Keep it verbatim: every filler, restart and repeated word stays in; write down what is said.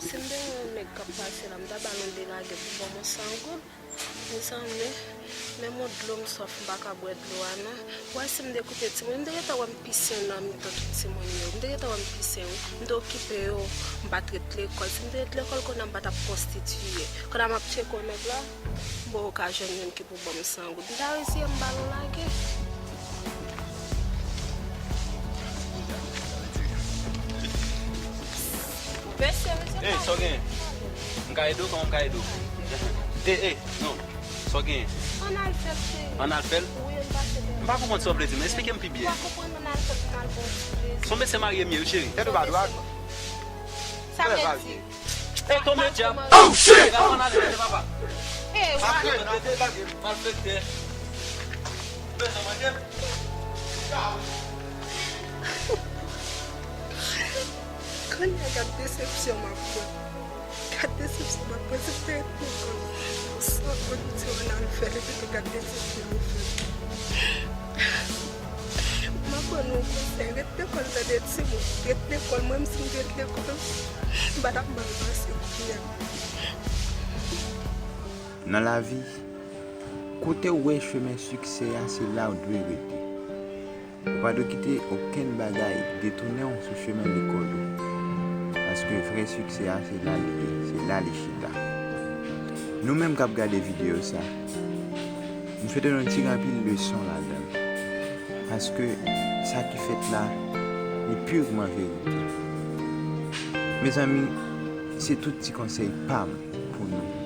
Si m te gen yon nèg k ap pase la, m ta ba l yon de lagèt pou ban m yon san goud. Mezanmi, menm yon dlo m swaf, m pa ka bwè dlo a non. Ou wè si m te koupe timoun, m te gentan wè m pise nan mitan tout timoun yo. M te gentan wè m pise wi. M te okipe yo, m pa t ret lekòl. Si m te ret lekòl, kounye a m pa t ap konstitiye. Kounye a m ap tcheke yon nèg la, m pa ka jwenn youn ki pou ban m san goud. M ta reziye m ba l yon lagèt. Mesye, mesye, ey, sa w genyen? M ka ede w? Kòman m ka ede w? Ey, ey, non. Sa w genyen? Ann al fè l, cheri. Ann al fè l? Wi, ann pase fè l. M pa konprann sa w vle di, men esplike m pi byen. Ou pa konprann, ann al fè l pou n al bon ti plezi. Se yon mesye marye m ye wi, cheri. Tèt ou pa dwat? Sa vle di? Ey, tonbe dyab. Oh, shit! Gade, ann al fè l, papa. Ey, w ap malfektè. Malfektè. Bezwen manje m? Kounye a gad desepsyon m ap pran. Gad desepsyon m ap pran. Se te ret lekòl. San kòb, m di w ann al fè l, epi tou gad desepsyon m fè. M ap ban nou yon konsèy. Ret lekòl, tande timoun. Ret lekòl. Mwen menm, si m te ret lekòl, m pa t ap mal pase kounye a. Nan lavi, kote w wè chemen siksè a, se la w dwe rete. Ou pa dwe kite okenn bagay detounen w sou chemen lekòl ou. Paske vrè siksè a, se la li ye, se la li chita. Nou menm k ap gade videyo sa, m swete nou tire anpil leson ladan l. Paske sa ki fèt la, li pirman verite. Mezanmi, se tout ti konsèy pa m pou nou.